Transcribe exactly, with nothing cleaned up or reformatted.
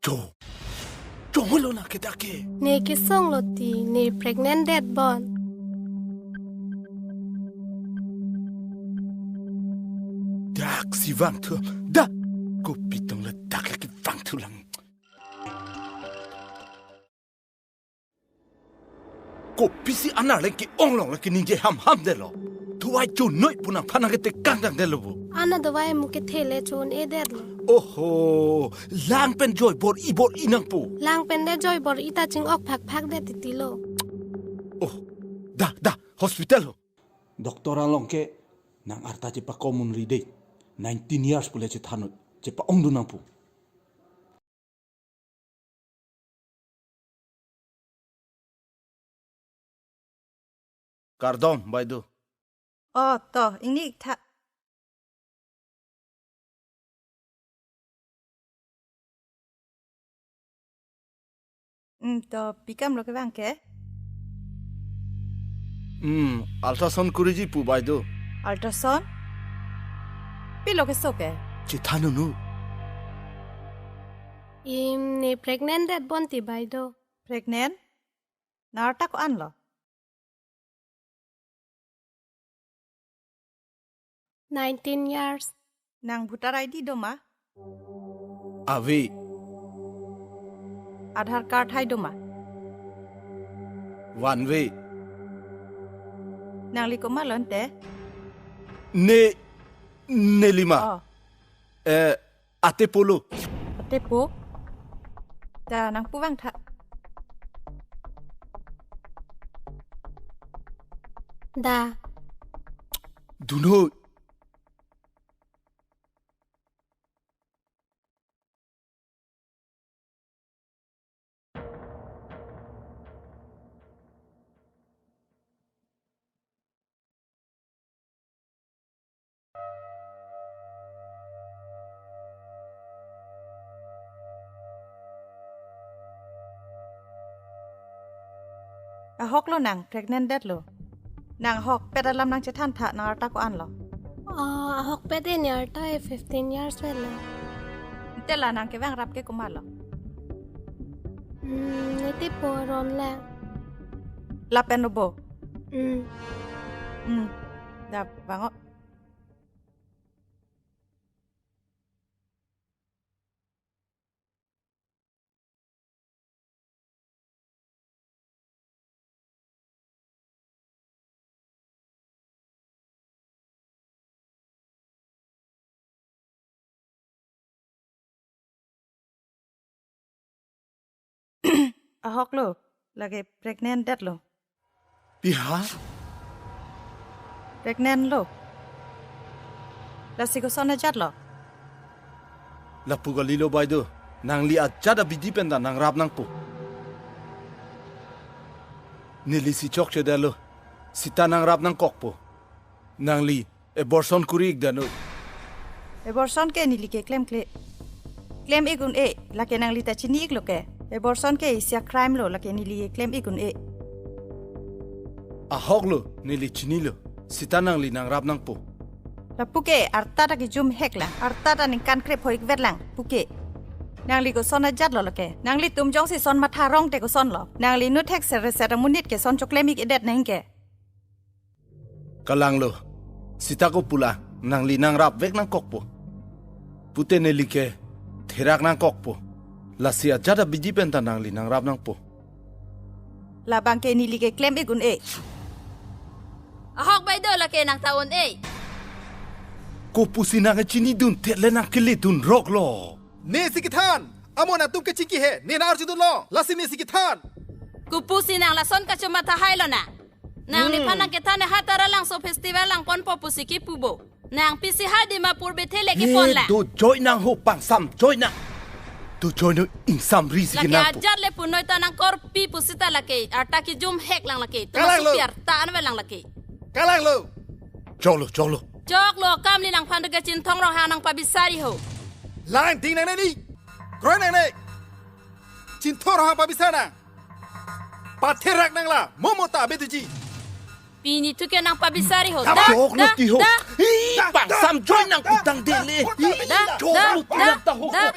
Cho. Chonglo na ke dak ke. Ne kesung lo ti, ne pregnant det bon. Dak si vangthu. Da. Kopi tong le dak le kevangthu lang. Kopisi anerleng ke-ong long le keningje hamham detlo. Dovai chonoi pu nangphan nangketekang dang detlo bo. Ana dovai mu kethe le chon-e detlo. Oho, lang pen joi bor-i bor-i nangpo. Lang pen le joi bor-i ta ching-ok phakphak det titi lo. Oh, da, da, hospital ho. Doctor along ke nang arta chepakomun ri dei. Nineteen years pu le chethanoi, chepa-ongdun nangpo. Kardom, Baido. Oh, to, ingni ik tha. Hmm, to, pi kam lo kevang ke? Hmm, ultrasound kuriji pu, Baido. Ultrasound? Pilo keso ke? Chethanunu. Im, ne pregnant det bon ti, Baido. Pregnant? Nang arta ko-an lo? Nineteen years. Nang voter I D do ma? Ave. Aadhaar card hai do ma? Vangve. Nangli komat lo ante? Ne, nelima. Oh. Eh, atepo lo. Atepo? Da nangpu vangtha. Da. Dunho. Ahok lo nang, pregnant det lo. Nang ahokpet alam nangchethan tha, nang arta ko-an lo? Ah, ahokpet e, ne arta e fifteen years vet lo. Ante la nang kevang rap ke komat lo? Hmm, ne tepo aron le. Lapen obo? Hmm. Hmm. Da vang-o. Ahok lo, lake pregnant det lo. Pi ha? Pregnant lo. Lasi koson ajat lo? Lapu kalilo Baido, nangli ajat abidi pen ta nangrap nangpo. Neli si chokche det lo, sita nangrap nangkokpo. Nangli abortion kuri ik dano. Abortion ke neli ke klemkle. Klem ik un-e, lake nangli ta chini ik lo ke. Abortion ke isi a-crime lo, lake neli ke klem ik un-e. Ahok lo, neli chinilo. Sita nangli nangrap nangpo. Lapu ke arta ta kejum hek lang, arta ta ningkan krepho ik vet lang, pu ke. Nangli koson ajat lo lake. Nanglitum jongsi son matha rong te koson lo? Nangli nu thekser reser amonit ke son choklem ik-edet nang ke. Kalang lo, sita ko pu la, nangli nangrap vek nangkokpo. Pute neli ke therak nangkokpo. Lasi ajat abidi pen ta nangli nangrap nangpo. Labang ke neli ke klem ik un-e. Ahok Baido, lake nang ta un-e. Kopusi nang chinidun thet le nang keledun rok lo. Ne si kethan, amo nangtum kechingki he, ne nang arjudun lo, lasi ne si kethan. Kopusi nang lason kachomatha hai lo na? Nang Hmm. Nephan nangkethan ne Hatar Langso festival langponpo pusi kipu bo. Nang pisi ha Dimapur Bethel le kepon la. Dojoi nang ho, pangsam joi nang. Dojoi no ingsam ri si lake nang pu. Ajat le punoi ta nangkorpi pusita lake. Arta kejum hek lang lake. Kalang lo. Tumasuk pi arta anve lang lake. Kalang lo. Chok lo, chok lo. Chok lo, kam li nangphan de kachinthong Ronghang nangpabisari ho. Lang ding nangne ni. Kroi nangne. Chinthong Ronghang pabisar nang. Patherak nang la, mo mo ta abeduji. Pini thu ke nangpabisari ho. Tama. Da, chok lo da, ti ho. Da. Ih, da, pangsam da, joi nang da, putang da, dele. Da, da, chok lo ti da, nang ta ho. Da.